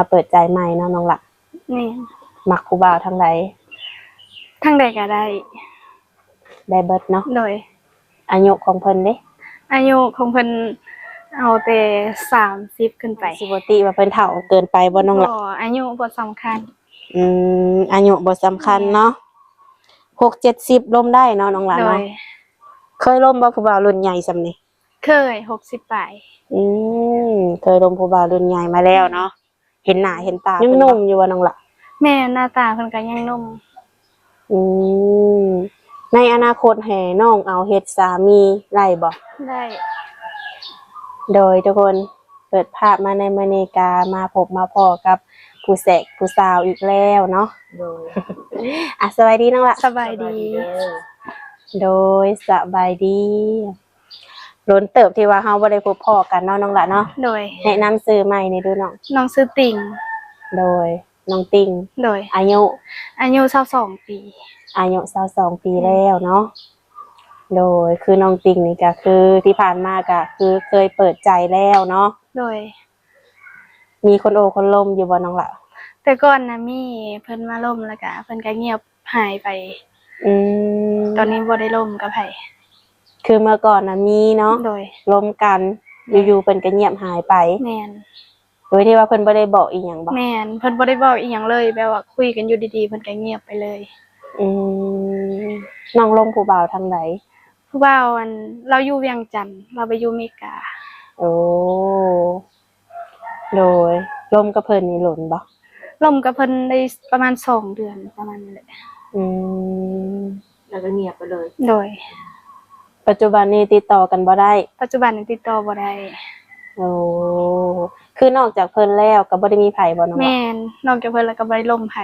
ມາເປີດໃຈໃໝ່ເນາະນ້ອງຫຼ້າ. ແມ່ນ. ມັກຜູ້ບ່າວທາງໃດ? ທາງໃດກໍໄດ້. ໄດ້ເບິດເນາະ. ໂດຍ. ອາຍຸຂອງເພິ່ນເດ? ອາຍຸຂອງເພິ່ນເອົາແຕ່ສາມສິບຂຶ້ນໄປ. ຊິບໍ່ຕິວ່າເພິ່ນເຖົ້າເກີນໄປບໍ່ນ້ອງຫຼ້າ? ບໍ່, ອາຍຸບໍ່ສຳຄັນ. ອືມ, ອາຍຸບໍ່ສຳຄັນເນາະ. ແມ່ນ. ຫົກເຈັດສິບລົມໄດ້ເນາະນ້ອງຫຼ້າເນາະ. ໂດຍ. ເຄີຍລົມບໍ່ຜູ້ບ່າວລຸ້ນໃຫຍ່ສ່ຳນີ້? ເຄີຍ, ຫົກສິບປາຍ. ອືມ, ເຄີຍລົມຜູ້ບ່າວລຸ້ນໃຫຍ່ມາແລ້ວເນາະ. ເຫັນໜ້າເຫັນຕາ ຍັງໜຸ່ມຢູ່ບໍ່ນ້ອງຫຼ້າ? ແມ່ນ, ໜ້າຕາເພິ່ນກໍຍັງໜຸ່ມ. ອືມ, ໃນອະນາຄົດໃຫ້ນ້ອງເອົາເຮັດສາມີໄດ້ບໍ່? ໄດ້. ໂດຍ ທຸກຄົນ, ເປີດພາບມາໃນມື້ນີ້ກະມາພົບມາພໍ້ກັບຜູ້ແຊກຜູ້ສາວອີກແລ້ວເນາະ. ໂດຍ. ອ່ະ ສະບາຍດີນ້ອງຫຼ້າ. ສະບາຍດີ. ສະບາຍດີເດີ. ໂດຍ, ສະບາຍດີ. ດົນເຕີບທີ່ວ່າເຮົາບໍ່ໄດ້ພົບພໍ້ກັນເນາະນ້ອງຫຼ້າເນາະ. ໂດຍ. ແນະນຳຊື່ໃໝ່ແດ່ດູນ້ອງ. ນ້ອງຊື່ຕິ່ງ. ໂດຍ, ນ້ອງຕິ່ງ. ໂດຍ. ອາຍຸ? ອາຍຸຊາວສອງປີ. ອາຍຸຊາວສອງປີແລ້ວເນາະ. ໂດຍ, ຄືນ້ອງຕິ່ງນີ້ກໍຄືທີ່ຜ່ານມາກໍຄືເຄີຍເປີດໃຈແລ້ວເນາະ. ໂດຍ. ມີຄົນໂອ້ຄົນລົມຢູ່ບໍ່ນ້ອງຫຼ້າ? ແຕ່ກ່ອນນະມີ, ເພິ່ນມາລົມແລ້ວກະເພິ່ນກະງຽບຫາຍໄປ. ອືມ. ຕອນນີ້ບໍ່ໄດ້ລົມກັບໃຜ. ຄືເມື່ອກ່ອນນະມີເນາະ. ໂດຍ. ລົມກັນ. ແມ່ນ. ຢູ່ໆເພິ່ນກະງຽບຫາຍໄປ. ແມ່ນ. ໂດຍທີ່ວ່າເພິ່ນບໍ່ໄດ້ບອກອີ່ຫຍັງບໍ່? ແມ່ນ, ເພິ່ນບໍ່ໄດ້ບອກອີ່ຫຍັງເລີຍ, ແບບວ່າຄຸຍກັນຢູ່ດີໆ ເພິ່ນກະງຽບໄປເລີຍ. ອືມ. ນ້ອງລົມຜູ້ບ່າວທາງໃດ? ຜູ້ບ່າວ ອັນ ລາວຢູ່ວຽງຈັນ, ລາວໄປຢູ່ເມກາ. ໂອ້. ໂດຍ, ລົມກັບເພິ່ນນີ້ດົນບໍ່? ລົມກັບເພິ່ນໄດ້ປະມານສອງເດືອນ ປະມານນີ້ແຫຼະ. ອືມ. ແລ້ວກໍງຽບໄປເລີຍ. ໂດຍ. ປັດຈຸບັນນີ້ຕິດຕໍ່ກັນບໍ່ໄດ້? ປັດຈຸບັນນີ້ຕິດຕໍ່ບໍ່ໄດ້. ໂອ້, ຄືນອກຈາກເພິ່ນແລ້ວກໍບໍ່ໄດ້ມີໃຜບໍ່ນ້ອງ? ແມ່ນ, ນອກຈາກເພິ່ນແລ້ວກໍບໍ່ໄດ້ລົມໃຜ.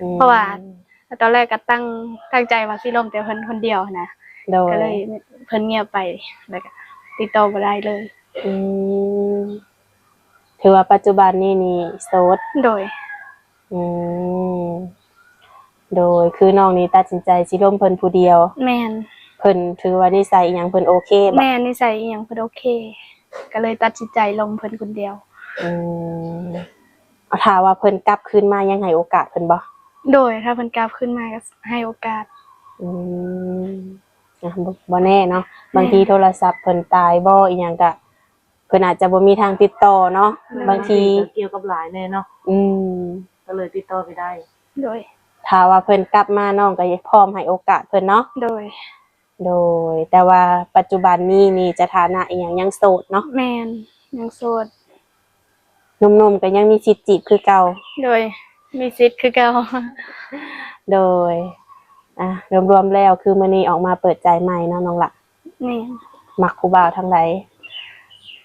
ອືມ. ເພາະວ່າ ແລ້ວຕອນແລກກໍຕັ້ງ ຕັ້ງໃຈວ່າຊິລົມແຕ່ເພິ່ນຄົນດຽວຫັ້ນນະ. ໂດຍ. ກໍເລີຍເພິ່ນງຽບໄປ ແລ້ວກໍຕິດຕໍ່ບໍ່ໄດ້ເລີຍ. ອືມ. ຖືວ່າປັດຈຸບັນນີ້ນີ້ໂສດ? ໂດຍ. ອືມ. ໂດຍ, ຄືນ້ອງນີ້ຕັດສິນໃຈຊິລົມເພິ່ນຜູ້ດຽວ? ແມ່ນ. ເພິ່ນຖືວ່ານິໄສອີ່ຫຍັງເພິ່ນໂອເຄບໍ່? ແມ່ນ, ນິໄສອີ່ຫຍັງເພິ່ນໂອເຄ, ກໍເລີຍຕັດສິນໃຈລົມເພິ່ນຄົນດຽວ. ອືມ. ຖ້າວ່າເພິ່ນກັບຄືນມາຍັງໃຫ້ໂອກາດເພິ່ນບໍ່? ໂດຍ, ຖ້າເພິ່ນກັບຄືນມາກໍໃຫ້ໂອກາດ. ອືມ. ອ່ະ ບໍ່ ບໍ່ແນ່ເນາະ, ບາງທີ ແມ່ນ ໂທລະສັບເພິ່ນຕາຍບໍ່ ອີ່ຫຍັງກະ ເພິ່ນອາດຈະບໍ່ມີທາງຕິດຕໍ່ເນາະ. ແມ່ນ. ບາງທີ ບາງທີກໍກ່ຽວກັບຫຼາຍແນ່ເນາະ. ອືມ. ກໍເລີຍຕິດຕໍ່ບໍ່ໄດ້. ໂດຍ. ຖ້າວ່າເພິ່ນກັບມາ ນ້ອງກໍພ້ອມໃຫ້ໂອກາດເພິ່ນເນາະ. ໂດຍ. ໂດຍ, ແຕ່ວ່າປັດຈຸບັນນີ້ນີ້ສະຖານະອີ່ຫຍັງ ຍັງໂສດເນາະ? ແມ່ນ, ຍັງໂສດ. ໜຸ່ມໆກໍຍັງມີສິດຈີບຄືເກົ່າ? ໂດຍ, ມີສິດຄືເກົ່າ. ໂດຍ. ອ່ະ ລວມໆແລ້ວຄືມື້ນີ້ອອກມາເປີດໃຈໃໝ່ເນາະນ້ອງຫຼ້າ? ແມ່ນ. ມັກຜູ້ບ່າວທາງໃດ?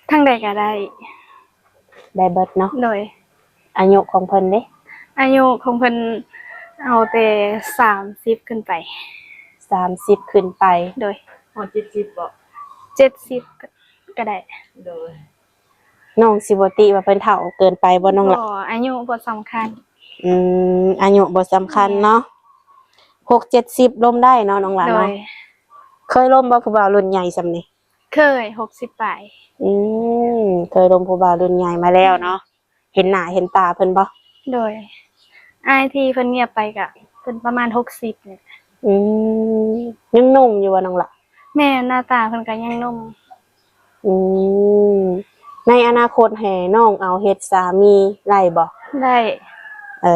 ທາງໃດກໍໄດ້. ໄດ້ເບິດເນາະ? ໂດຍ. ອາຍຸຂອງເພິ່ນເດ? ອາຍຸຂອງເພິ່ນເອົາແຕ່ສາມສິບຂຶ້ນໄປ. ສາມສິບຂຶ້ນໄປ. ໂດຍ. ຮອດເຈັດສິບບໍ່? ເຈັດສິບກໍ ກໍໄດ້. ໂດຍ. ນ້ອງຊິບໍ່ຕິວ່າເພິ່ນເຖົ້າເກີນໄປບໍ່ນ້ອງຫຼ້າ? ບໍ່, ອາຍຸບໍ່ສຳຄັນ. ອືມ, ອາຍຸບໍ່ສຳຄັນເນາະ. ແມ່ນ. ຫົກເຈັດສິບລົມໄດ້ເນາະນ້ອງຫຼ້າເນາະ. ໂດຍ. ເຄີຍລົມບໍ່ຜູ້ບ່າວລຸ້ນໃຫຍ່ສ່ຳນີ້? ເຄີຍ, ຫົກສິບປາຍ. ອືມ, ເຄີຍລົມຜູ້ບ່າວລຸ້ນໃຫຍ່ມາແລ້ວເນາະ. ເຫັນໜ້າເຫັນຕາເພິ່ນບໍ່? ໂດຍ. ອ້າຍທີ່ເພິ່ນງຽບໄປກະເພິ່ນປະມານຫົກສິບນີ້ແຫຼະ. ອືມ, ຍັງໜຸ່ມຢູ່ບໍ່ນ້ອງຫຼ້າ? ແມ່ນ, ໜ້າຕາເພິ່ນກໍຍັງໜຸ່ມ. ອືມ, ໃນອະນາຄົດໃຫ້ນ້ອງເອົາເຮັດສາມີໄດ້ບໍ່? ໄດ້. ເອີ,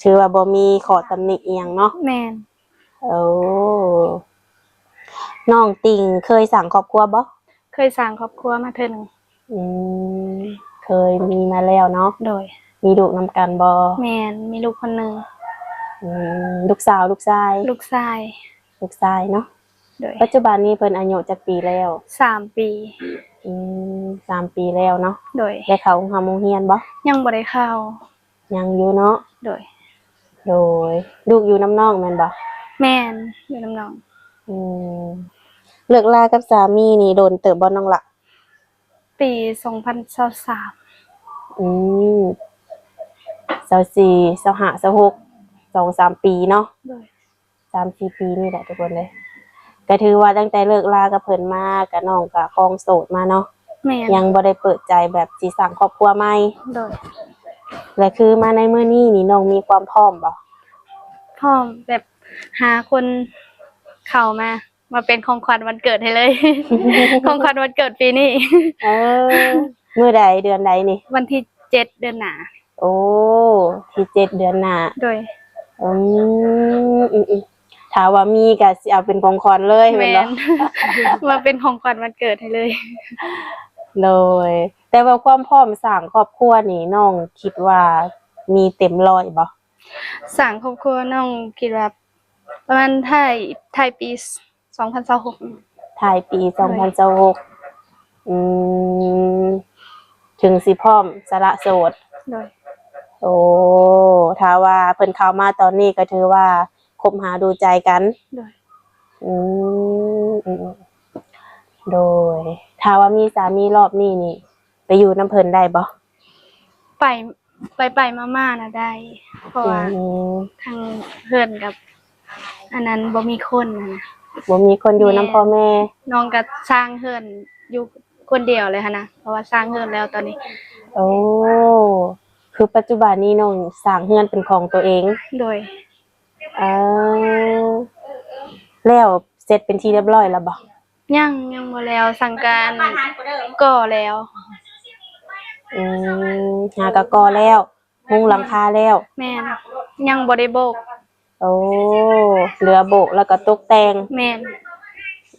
ຖືວ່າບໍ່ມີຂໍ້ຕຳໜິອີ່ຫຍັງເນາະ? ແມ່ນ. ໂອ້, ນ້ອງຕິ່ງເຄີຍສ້າງຄອບຄົວບໍ່? ເຄີຍສ້າງຄອບຄົວມາເທື່ອໜຶ່ງ. ອືມ, ເຄີຍມີມາແລ້ວເນາະ? ໂດຍ. ມີລູກນຳກັນບໍ່? ແມ່ນ, ມີລູກຄົນໜຶ່ງ. ອືມ, ລູກສາວ ລູກຊາຍ? ລູກຊາຍ. ລູກຊາຍເນາະ? ໂດຍ. ປັດຈຸບັນນີ້ເພິ່ນອາຍຸຈັກປີແລ້ວ? ສາມປີ. ອືມ, ສາມປີແລ້ວເນາະ? ໂດຍ. ໄດ້ເຂົ້າໂຮງຮ່ຳໂຮງຮຽນບໍ່? ຍັງບໍ່ໄດ້ເຂົ້າ. ຍັງຢູ່ເນາະ? ໂດຍ. ໂດຍ. ລູກຢູ່ນຳນ້ອງແມ່ນບໍ່? ແມ່ນ, ຢູ່ນຳນ້ອງ. ອືມ, ເລີກລາກັບສາມີນີ້ດົນເຕີບບໍ່ນ້ອງຫຼ້າ? ປີສອງພັນຊາວສາມ. ອືມ, ຊາວສີ່ ຊາວຫ້າ ຊາວຫົກ ສອງສາມປີເນາະ? ໂດຍ. ສາມສີ່ປີນີ້ແຫຼະທຸກຄົນເອີຍ. ກໍຖືວ່າຕັ້ງແຕ່ເລີກລາກັບເພິ່ນມາ ກໍນ້ອງກໍຄອງໂສດມາເນາະ? ແມ່ນ. ຍັງບໍ່ໄດ້ເປີດໃຈແບບຊິສ້າງຄອບຄົວໃໝ່? ໂດຍ. ແລະ ຄືມາໃນມື້ນີ້ນີ້ ນ້ອງມີຄວາມພ້ອມບໍ່? ພ້ອມ ແບບຫາຄົນເຂົ້າມາ ມາເປັນຂອງຂວັນວັນເກີດໃຫ້ເລີຍ ຂອງຂວັນວັນເກີດປີນີ້. ເອີ ມື້ໃດ ເດືອນໃດນີ້? ວັນທີເຈັດ ເດືອນໜ້າ. ໂອ້ ທີເຈັດ ເດືອນໜ້າ. ໂດຍ. ອືມ ອືມໆ ຖ້າວ່າມີກໍຊິເອົາເປັນຂອງຂວັນເລີຍແມ່ນບໍ່? ແມ່ນ ມາເປັນຂອງຂວັນວັນເກີດໃຫ້ເລີຍ. ໂດຍ. ແຕ່ວ່າຄວາມພ້ອມສ້າງຄອບຄົວນີ້ ນ້ອງຄິດວ່າມີເຕັມຮ້ອຍບໍ່? ສ້າງຄອບຄົວນ້ອງຄິດວ່າປະມານທ້າຍ ທ້າຍປີສອງພັນຊາວຫົກ. ທ້າຍປີ ໂດຍ ສອງພັນຊາວຫົກ. ອືມ ເຖິງຊິພ້ອມສະຫຼະໂສດ. ໂດຍ. ໂອ້ ຖ້າວ່າເພິ່ນເຂົ້າມາຕອນນີ້ກໍຖືວ່າຄົບຫາດູໃຈກັນ. ໂດຍ. ອືມ ອືມ ໂດຍ. ຖ້າວ່າມີສາມີລອບນີ້ນີ້ ໄປຢູ່ນຳເພິ່ນໄດ້ບໍ່? ໄປ ໄປໆມາໆນະໄດ້ ເພາະວ່າ ອືມ ທາງເຮືອນກັບອັນນັ້ນບໍ່ມີຄົນນະ. ບໍ່ມີຄົນຢູ່ນຳ ແມ່ນ ພໍ່ແມ່. ນ້ອງກໍສ້າງເຮືອນຢູ່ຄົນດຽວເລີຍຫັ້ນນະ ເພາະວ່າສ້າງເຮືອນແລ້ວຕອນນີ້. ໂອ້ ຄືປັດຈຸບັນນີ້ນ້ອງສ້າງເຮືອນເປັນຂອງຕົວເອງ. ໂດຍ. ເອີ ແລ້ວເສັດເປັນທີ່ຮຽບຮ້ອຍແລ້ວບໍ່? ຍັງ ຍັງບໍ່ແລ້ວ ສັງການກໍ່ແລ້ວ. ອືມ ຫາກໍກໍ່ແລ້ວ ມຸງຫຼັງຄາແລ້ວ. ແມ່ນ ຍັງບໍ່ໄດ້ໂບກ. ໂອ້ ເຫຼືອໂບກແລ້ວກໍຕົກແຕ່ງ. ແມ່ນ.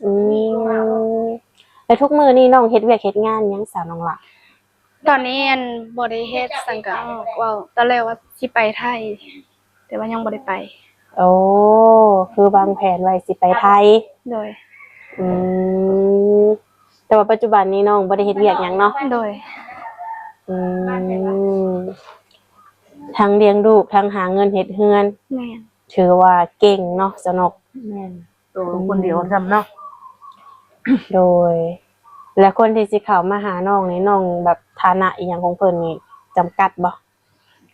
ອືມ ແລ້ວທຸກມື້ນີ້ນ້ອງເຮັດວຽກເຮັດງານຫຍັງຊະນ້ອງຫຼ້າ? ຕອນນີ້ ອັນ ບໍ່ໄດ້ເຮັດສັງກະອອກ ເວົ້າຕອນແລກວ່າຊິໄປໄທ ແຕ່ວ່າຍັງບໍ່ໄດ້ໄປ. ໂອ້ ຄືວາງແຜນໄວ້ຊິໄປໄທ. ໂດຍ. ອືມ ແຕ່ວ່າປັດຈຸບັນນີ້ນ້ອງບໍ່ໄດ້ເຮັດວຽກຫຍັງເນາະ. ໂດຍ. ອືມ ທັງລ້ຽງລູກ ທັງຫາເງິນເຮັດເຮືອນ. ແມ່ນ. ຖືວ່າເກັ່ງເນາະ ສະໜົກ. ແມ່ນ. ໂຕຄົນດຽວຊ້ຳເນາະ. ໂດຍ. ແລະ ຄົນທີ່ຊິເຂົ້າມາຫານ້ອງນີ້ ນ້ອງແບບຖານະອີ່ຫຍັງຂອງເພິ່ນນີ້ຈຳກັດບໍ່?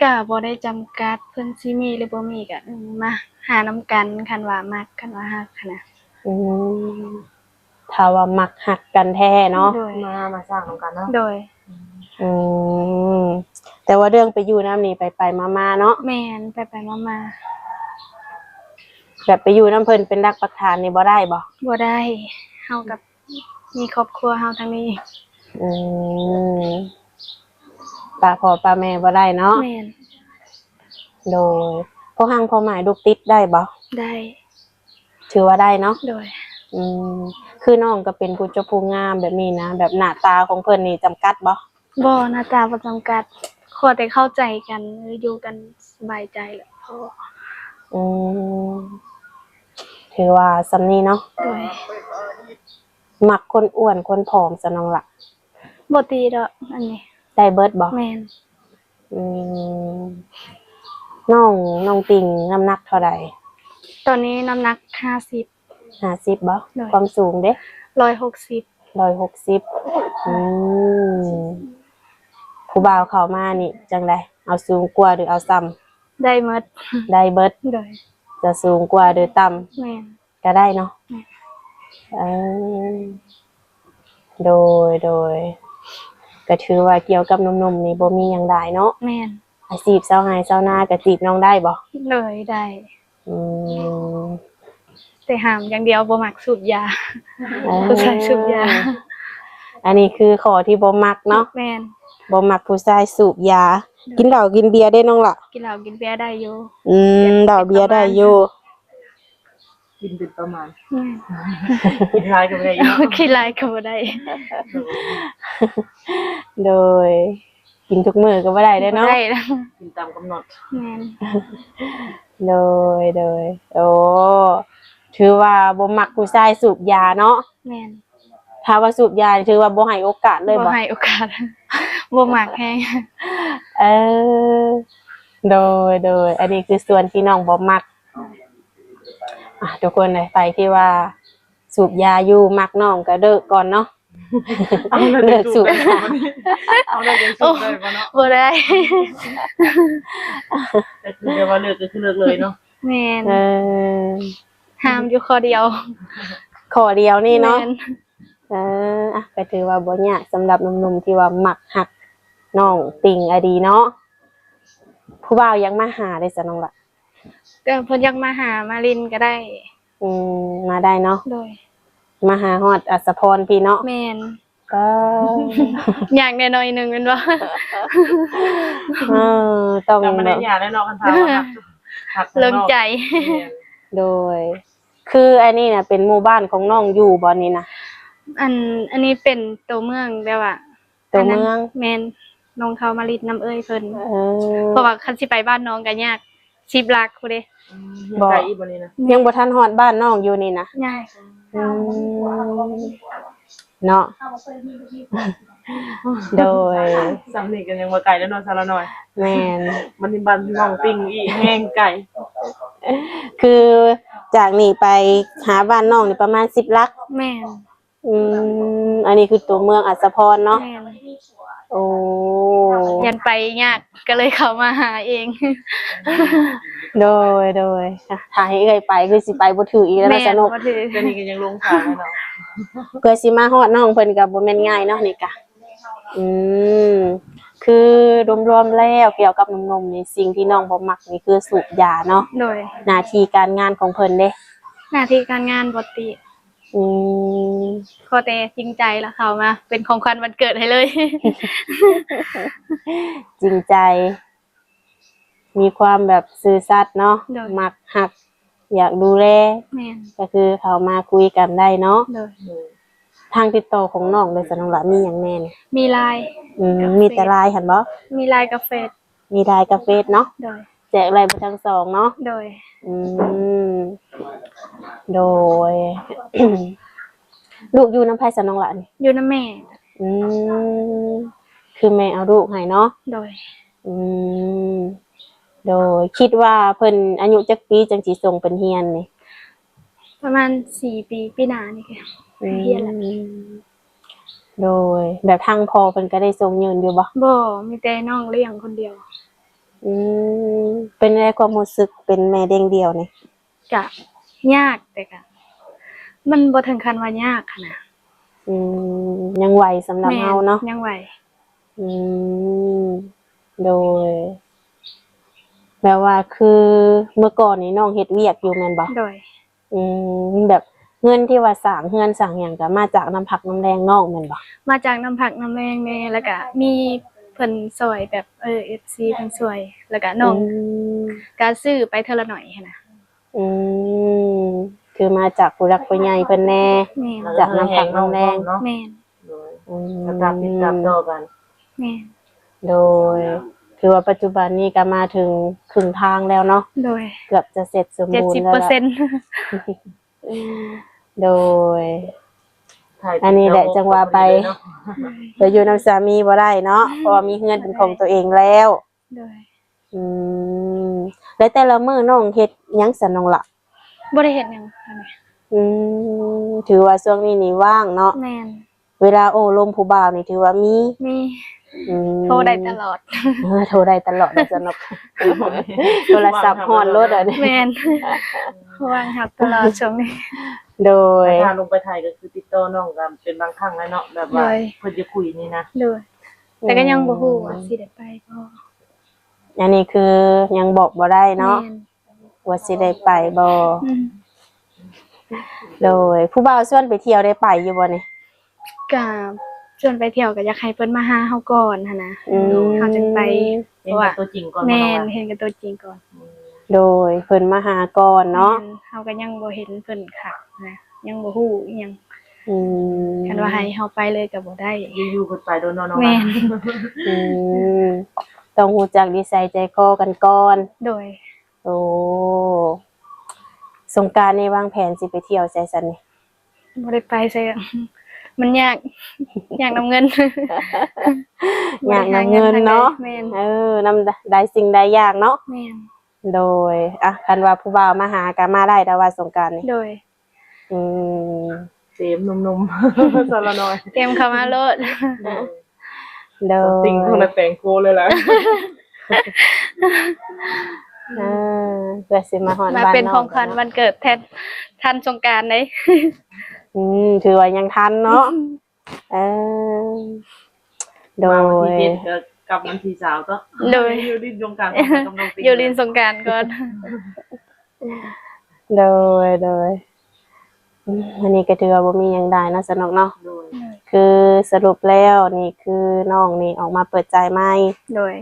ກະບໍ່ໄດ້ຈຳກັດ ເພິ່ນຊິມີຫຼືບໍ່ມີກະ ເອີ ມາຫານຳກັນ ຄັນວ່າມັກ ຄັນວ່າຮັກຫັ້ນນະ. ອືມ ຖ້າວ່າມັກຮັກກັນແທ້ເນາະ. ໂດຍ. ມາ ມາສ້າງນຳກັນເນາະ. ໂດຍ. ອືມ ແຕ່ວ່າເລື່ອງໄປຢູ່ນຳນີ້ໄປໆມາໆເນາະ. ແມ່ນ ໄປໆມາໆ. ແບບໄປຢູ່ນຳເພິ່ນເປັນຫຼັກປັກຖານນີ້ບໍ່ໄດ້ບໍ່? ບໍ່ໄດ້ ເຮົາກັບ ມີຄອບຄົວເຮົາທາງນີ້. ອືມ ປະພໍ່ປະແມ່ບໍ່ໄດ້ເນາະ. ແມ່ນ. ໂດຍ. ພໍ່ຮັງພໍ່ໝ້າຍລູກຕິດໄດ້ບໍ່? ໄດ້. ຖືວ່າໄດ້ເນາະ. ໂດຍ. ອືມ ຄືນ້ອງກໍເປັນຜູ້ຈົບຜູ້ງາມແບບນີ້ນະ ແບບໜ້າຕາຂອງເພິ່ນນີ້ຈຳກັດບໍ່? ບໍ່ ໜ້າຕາບໍ່ຈຳກັດ ຂໍແຕ່ເຂົ້າໃຈກັນ ຢູ່ກັນສະບາຍໃຈແຫຼະພໍ. ອືມ ຖືວ່າສ່ຳນີ້ເນາະ. ໂດຍ. ມັກຄົນອ້ວນຄົນຜອມຊະນ້ອງລະ? ບໍ່ຕິດອກ ອັນນີ້ ໄດ້ເບິດບໍ່? ແມ່ນ. ອືມ ນ້ອງ ນ້ອງຕິ່ງນ້ຳໜັກເທົ່າໃດ? ຕອນນີ້ນ້ຳໜັກຫ້າສິບ. ຫ້າສິບບໍ່? ໂດຍ. ຄວາມສູງເດ? ຮ້ອຍຫົກສິບ. ຮ້ອຍຫົກສິບ. ອືມ ຜູ້ບ່າວເຂົ້າມານີ້ຈັ່ງໃດ? ເອົາສູງກວ່າ ຫຼື ເອົາສ່ຳ? ໄດ້ໝົດ. ໄດ້ເບິດ. ໂດຍ. ຈະສູງກວ່າ ຫຼື ຕ່ຳ? ແມ່ນ. ກໍໄດ້ເນາະ. ແມ່ນ. ເອີ ໂດຍ ໂດຍ. ກໍຖືວ່າກ່ຽວກັບໜຸ່ມໆນີ້ບໍ່ມີຫຍັງຫຼາຍເນາະ. ແມ່ນ. ອາຊີບຊາວໄຮ່ຊາວນາກໍຈີບນ້ອງໄດ້ບໍ່? ໂດຍ ໄດ້. ອືມ ແຕ່ຫ້າມຢ່າງດຽວ ບໍ່ມັກສູບຢາ. ເອີ ຜູ້ຊາຍສູບຢາ. ອັນນີ້ຄືຂໍ້ທີ່ບໍ່ມັກເນາະ. ແມ່ນ. ບໍ່ມັກຜູ້ຊາຍສູບຢາ. ໂດຍ. ກິນເຫຼົ້າກິນເບຍເດ້ນ້ອງລະ? ກິນເຫຼົ້າກິນເບຍໄດ້ຢູ່. ອືມ ກິນເຫຼົ້າເບຍໄດ້ຢູ່. ກິນເປັນປະມານ. ແມ່ນ. ກິນຫຼາຍກໍບໍ່ໄດ້. ກິນຫຼາຍກໍບໍ່ໄດ້. ໂດຍ. ໂດຍ. ກິນທຸກມື້ກໍບໍ່ໄດ້ເດ້ເນາະ. ບໍ່ໄດ້. ກິນຕາມກຳນົດ. ແມ່ນ. ໂດຍ ໂດຍ. ໂອ້ ຖືວ່າບໍ່ມັກຜູ້ຊາຍສູບຢາເນາະ. ແມ່ນ. ຖ້າວ່າສູບຢານີ້ຖືວ່າບໍ່ໃຫ້ໂອກາດເລີຍບໍ່? ບໍ່ໃຫ້ໂອກາດ. ບໍ່ມັກແຮງ. ເອີ ໂດຍ ໂດຍ. ອັນນີ້ຄືສ່ວນທີ່ນ້ອງບໍ່ມັກ. ອ່ະ ທຸກຄົນເອີຍ ໃຜທີ່ວ່າສູບຢາຢູ່ ມັກນ້ອງກໍເລີກກ່ອນເນາະ. ເລີກສູບຢາ. ເອົາເລີກສູບໄດ້ບໍ່ເນາະ? ບໍ່ໄດ້. ກໍຄືແບບວ່າເລີກກໍຄືເລີກເລີຍເນາະ. ແມ່ນ. ເອີ ຫ້າມຢູ່ຂໍ້ດຽວ. ຂໍ້ດຽວນີ້ເນາະ. ແມ່ນ. ເອີ ອ່ະ ກໍຖືວ່າບໍ່ຍາກສຳລັບໜຸ່ມໆທີ່ວ່າມັກຮັກນ້ອງຕິ່ງອະດີເນາະ. ຜູ້ບ່າວຢາກມາຫາເດ້ຊະນ້ອງລະ? ກໍເພິ່ນຢາກມາຫາມາຫຼິ້ນກໍໄດ້. ອືມ ມາໄດ້ເນາະ. ໂດຍ. ມາຫາຮອດອັດສະພອນພີ້ເນາະ. ແມ່ນ. ກໍ ຍາກແດ່ໜ້ອຍໜຶ່ງແມ່ນບໍ່? ເອີ ຕ້ອງ ກໍບໍ່ໄດ້ຍາກແລ້ວເນາະ ຄັນຖ້າວ່າຮັກ ຮັກຂ້າງນອກ ລົງໃຈ. ແມ່ນ. ໂດຍ. ຄືອັນນີ້ນະ ເປັນໝູ່ບ້ານຂອງນ້ອງຢູ່ບໍ່ນີ້ນະ? ອັນ ອັນນີ້ເປັນໂຕເມືອງ ແບບວ່າ ໂຕເມືອງ. ແມ່ນ ນ້ອງເຂົ້າມາຫຼິ້ນນຳເອື້ອຍເພິ່ນ. ເອີ ເພາະວ່າຄັນຊິໄປບ້ານນ້ອງກໍຍາກ ສິບຫຼັກພຸ້ນເດ້. ອືມ ຍັງໄກອີກບໍ່ນີ້ນະ? ຍັງບໍ່ທັນຮອດບ້ານນ້ອງຢູ່ນີ້ນະ? ຍັງ. ອືມ ເນາະ. ໂດຍ. ສ່ຳນີ້ກໍຍັງວ່າໄກແລ້ວເນາະ ສາວລານ້ອຍ. ແມ່ນ. ມັນນີ້ບ້ານນ້ອງປິງອີກ ແຮງໄກ. ຄືຈາກນີ້ໄປຫາບ້ານນ້ອງນີ້ປະມານສິບຫຼັກ. ແມ່ນ. ອືມ ອັນນີ້ຄືຕົວເມືອງອັດສະພອນເນາະ. ແມ່ນ. ໂອ້ ຢ້ານໄປຍາກ ກໍເລີຍເຂົ້າມາຫາເອງ. ໂດຍ ໂດຍ. ຖ້າໃຫ້ເອື້ອຍໄປຄືຊິໄປບໍ່ຖືກອີກແລ້ວເນາະ ແມ່ນ ສະໜຸກ. ບໍ່ຖືກ. ແຕ່ນີ້ກໍຍັງລົງທາງແລ້ວເນາະ ເພື່ອຊິມາຮອດນ້ອງເພິ່ນກໍບໍ່ແມ່ນງ່າຍເນາະນີ້ກະ. ອືມ ຄືລວມໆແລ້ວກ່ຽວກັບໜຸ່ມໆນີ້ ສິ່ງທີ່ນ້ອງບໍ່ມັກນີ້ຄືສູບຢາເນາະ. ໂດຍ. ໜ້າທີ່ການງານຂອງເພິ່ນເດ້? ໜ້າທີ່ການງານບໍ່ຕິ. ອືມ ຂໍແຕ່ຈິງໃຈລະເຂົ້າມາເປັນຂອງຂວັນວັນເກີດໃຫ້ເລີຍ. ຈິງໃຈ ມີຄວາມແບບຊື່ສັດເນາະ. ໂດຍ. ມັກຮັກ ຢາກດູແລ. ແມ່ນ. ກໍຄືເຂົ້າມາຄຸຍກັນໄດ້ເນາະ. ໂດຍ. ໂດຍ. ທາງຕິດຕໍ່ຂອງນ້ອງເດ້ ສະນ້ອງລະ ມີຫຍັງແດ່ນີ້? ມີ LINE. ອືມ ກັບ ມີແຕ່ ເຟສ LINE ຫັ້ນບໍ່? ມີ LINE ກັບເຟສ. ມີ LINE ກັບເຟສເນາະ. ໂດຍ. ແຈກໄດ້ເບິດທັງສອງເນາະ. ໂດຍ. ອືມ ໂດຍ. ລູກຢູ່ນຳໃຜຊະນ້ອງລະນີ້? ຢູ່ນຳແມ່. ອືມ ຄືແມ່ເອົາລູກໃຫ້ເນາະ. ໂດຍ. ອືມ ໂດຍ. ຄິດວ່າເພິ່ນອາຍຸຈັກປີຈັ່ງຊິສົ່ງເພິ່ນຮຽນນີ້? ປະມານສີ່ປີ ປີໜ້ານີ້ກໍຮຽນລະ. ອືມ ໂດຍ. ແບບທາງພໍ່ເພິ່ນກໍໄດ້ສົ່ງຍື່ນຢູ່ບໍ່? ບໍ່ ມີແຕ່ນ້ອງລ້ຽງຄົນດຽວ. ອືມ ເປັນແນວໃດຄວາມຮູ້ສຶກເປັນແມ່ລ້ຽງດຽວນີ້? ກະຍາກ ແຕ່ກະມັນບໍ່ເຖິງຂັ້ນວ່າຍາກຫັ້ນນະ. ອືມ ຍັງໄວສຳລັບເຮົາເນາະ. ແມ່ນ ຍັງໄວ. ອືມ ໂດຍ. ແບບວ່າຄືເມື່ອກ່ອນນີ້ນ້ອງເຮັດວຽກຢູ່ແມ່ນບໍ່? ໂດຍ. ອືມ ແບບເງິນທີ່ວ່າສ້າງເຮືອນສ້າງຫຍັງກໍມາຈາກນ້ຳພັກນ້ຳແຮງນ້ອງແມ່ນບໍ່? ມາຈາກນ້ຳພັກນ້ຳແຮງແດ່ ແລ້ວກະມີເພິ່ນຊ່ອຍແບບ ເອີ ເອັຟຊີເພິ່ນຊ່ວຍ ແລ້ວກະນ້ອງ ອືມ ກະຊື້ໄປເທື່ອລະໜ້ອຍຫັ້ນນະ. ອືມ ຄືມາຈາກຜູ້ຫຼັກຜູ້ໃຫຍ່ເພິ່ນແດ່. ແມ່ນ. ຈາກນ້ຳພັກນ້ຳແຮງ. ແມ່ນ. ໂດຍ. ອືມ ກະຕາມຕິດຕາມຕໍ່ກັນ. ແມ່ນ. ໂດຍ. ຖືວ່າປັດຈຸບັນນີ້ກະມາເຖິງເຄິ່ງທາງແລ້ວເນາະ. ໂດຍ. ເກືອບຈະເສັດສົມບູນແລ້ວລະ ເຈັດສິບເປີເຊັນ. ໂດຍ. ອັນນີ້ແຫຼະຈັ່ງວ່າໄປ ໄປຢູ່ນຳສາມີບໍ່ໄດ້ເນາະ ເພາະວ່າມີເຮືອນເປັນຂອງຕົວເອງແລ້ວ. ໂດຍ. ອືມ ແລ້ວແຕ່ລະມື້ນ້ອງເຮັດຫຍັງຊັ້ນນ້ອງລະ? ບໍ່ໄດ້ເຮັດຫຍັງ. ອືມ ຖືວ່າຊ່ວງນີ້ນີ້ວ່າງເນາະ. ແມ່ນ. ເວລາໂອ້ລົມຜູ້ບ່າວນີ້ຖືວ່າມີ? ມີ. ອືມ ໂທໄດ້ຕະຫຼອດ. ເອີ ໂທໄດ້ຕະຫຼອດວ່າຊັ້ນເນາະ. ໂທລະສັບຮອດໂລດອັນນີ້. ແມ່ນ. ວ່າງຮັບຕະຫຼອດຊ່ວງນີ້. ໂດຍ. ຖ້າລົງໄປໄທກໍຄືຕິດຕໍ່ນ້ອງກັນເປັນບາງຄັ້ງແຫຼະເນາະ ແບບວ່າ ໂດຍ ເພິ່ນຈະຄຸຍນີ້ນະ. ໂດຍ. ແຕ່ກໍຍັງບໍ່ຮູ້ວ່າ ອືມ ຊິໄດ້ໄປບໍ່. ອັນນີ້ຄືຍັງບອກບໍ່ໄດ້ເນາະ. ແມ່ນ. ວ່າຊິໄດ້ໄປບໍ່. ອືມ ໂດຍ. ຜູ້ບ່າວຊວນໄປທ່ຽວໄດ້ໄປຢູ່ບໍ່ນີ້? ກະຊວນໄປທ່ຽວກໍຢາກໃຫ້ເພິ່ນມາຫາເຮົາກ່ອນຫັ້ນນະ. ອືມ ເຮົາຈຶ່ງໄປ. ເຫັນກັບຕົວຈິງກ່ອນ. ແມ່ນ. ເນາະ ເຫັນກັບຕົວຈິງກ່ອນ. ອືມ ໂດຍ. ເພິ່ນມາຫາກ່ອນເນາະ. ແມ່ນ. ເຮົາກໍຍັງບໍ່ເຫັນເພິ່ນຄັກນະ ຍັງບໍ່ຮູ້ອີ່ຫຍັງ. ອືມ ຄັນວ່າໃຫ້ເຮົາໄປເລີຍກໍບໍ່ໄດ້. ຢູ່ໆເພິ່ນໄປໂດນເນາະ. ແມ່ນ. ອືມ ຕ້ອງຮູ້ຈັກນິໄສໃຈຄໍກັນກ່ອນ. ໂດຍ. ໂອ້ ສົງການນີ້ວາງແຜນຊິໄປທ່ຽວໃສຊັ້ນນີ້? ບໍ່ໄດ້ໄປໃສ ມັນຍາກ ຍາກນຳເງິນ. ຍາກນຳເງິນເນາະ. ແມ່ນ. ເອີ ນຳຫຼາຍສິ່ງຫຼາຍຢ່າງເນາະ. ແມ່ນ. ໂດຍ. ອ່ະ ຄັນວ່າຜູ້ບ່າວມາຫາກໍມາໄດ້ແຕ່ວ່າສົງການນີ້. ໂດຍ. ອືມ ເຕມໜຸ່ມໆ ສາວລານ້ອຍ ເຕມເຂົ້າມາໂລດ. ໂດຍ. ໂດຍ. ຕິງຄົນລະແປງໂຄເລີຍລະ. ເອີ ເພື່ອຊິມາຮອດ ມາເປັນຂອງຂວັນວັນເກີດແທນ ທັນສົງການເດ້. ອືມ ຖືວ່າຍັງທັນເນາະ. ເອີ ໂດຍ. ມາວັນທີເຈັດກໍ ກັບວັນທີຊາວເນາະ ໂດຍ ຢູ່ຫຼິ້ນສົງການກັບນ້ອງປິງ ຢູ່ຫຼິ້ນສົງການກ່ອນ ໂດຍ ໂດຍ ອືມ ອັນນີ້ກໍຖືວ່າບໍ່ມີຫຍັງຫຼາຍເນາະ ສະໜຸກເນາະ ໂດຍ ຄືສະຫຼຸບແລ້ວນີ້ ຄືນ້ອງນີ້ອອກມາເປີດໃຈໃໝ່ ໂດຍ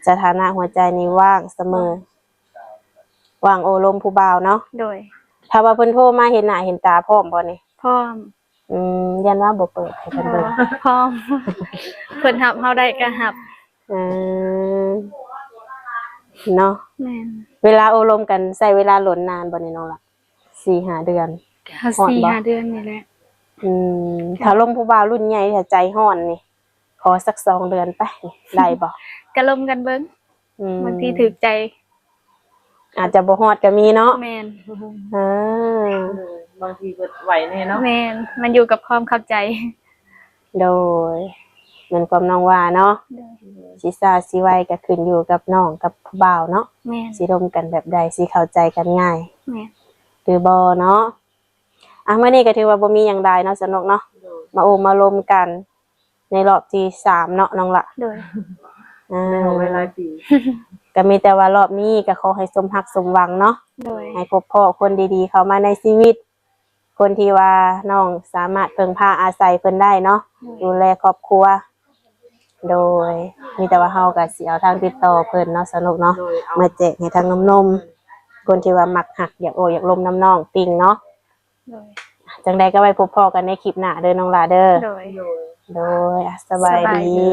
ສະຖານະຫົວໃຈນີ້ວ່າງສະເໝີ ວ່າງໂອ້ລົມຜູ້ບ່າວເນາະ ໂດຍ ຖ້າວ່າເພິ່ນໂທມາເຫັນໜ້າເຫັນຕາພ້ອມບໍ່ນີ້? ພ້ອມ ອືມ ຢ້ານວ່າບໍ່ເປີດໃຫ້ເພິ່ນເບິ່ງ ພ້ອມ ເພິ່ນຮັບເຮົາໄດ້ກໍຮັບ ອືມ ເນາະ ແມ່ນ ເວລາໂອ້ລົມກັນໃຊ້ເວລາດົນນານບໍ່ນີ້ນ້ອງລະ? ສີ່ຫ້າເດືອນ ກໍສີ່ຫ້າເດືອນນີ້ແຫຼະ ອືມ ຖ້າລົມຜູ້ບ່າວລຸ້ນໃຫຍ່ ຖ້າໃຈຮ້ອນນີ້ ຂໍສັກສອງເດືອນໄປ ໄດ້ບໍ່? ກໍລົມກັນເບິ່ງ ອືມ ບາງທີຖືກໃຈ ອາດຈະບໍ່ຮອດກໍມີເນາະ ແມ່ນ ເອີ ບາງທີເພິ່ນໄວແດ່ເນາະ ແມ່ນ ມັນຢູ່ກັບຄວາມເຂົ້າໃຈ ໂດຍ ແມ່ນຄວາມນ້ອງວ່າເນາະ ໂດຍ ຊິຊ້າຊິໄວກໍຂຶ້ນຢູ່ກັບນ້ອງກັບຜູ້ບ່າວເນາະ ແມ່ນ ຊິລົມກັນແບບໃດ ຊິເຂົ້າໃຈກັນງ່າຍ ແມ່ນ ຫຼືບໍ່ເນາະ ອ່ະ ມື້ນີ້ກໍຖືວ່າບໍ່ມີຫຍັງຫຼາຍເນາະ ສະໜຸກເນາະ ໂດຍ ມາໂອ້ມາລົມກັນ ໃນລອບທີສາມເນາະ ນ້ອງລະ ໂດຍ ອ່າ ໃນຮອບຫຼາຍໆປີ ກໍມີແຕ່ວ່າລອບນີ້ກໍຂໍໃຫ້ສົມຮັກສົມຫວັງເນາະ ໂດຍ ໃຫ້ພົບພໍ້ຄົນດີໆເຂົ້າມາໃນຊີວິດ ຄົນທີ່ວ່ານ້ອງສາມາດເພິ່ງພາອາໄສເພິ່ນໄດ້ເນາະ ໂດຍ ດູແລຄອບຄົວ ໂດຍ ມີແຕ່ວ່າເຮົາກໍຊິເອົາທາງຕິດຕໍ່ເພິ່ນເນາະ ສະໜຸກເນາະ ໂດຍ ເອົາ ມາແຈກໃຫ້ທາງໜຸ່ມໆ ຄົນທີ່ວ່າມັກຮັກ ຢາກໂອ້ຢາກລົມນຳນ້ອງປິງເນາະ ໂດຍ ຈັ່ງໃດກໍໄວ້ພົບພໍ້ກັນໃນຄລິບໜ້າເດີນ້ອງຫຼ້າເດີ ໂດຍ ໂດຍ ອ່ະ ສະບາຍດີ ສະບາຍດີ.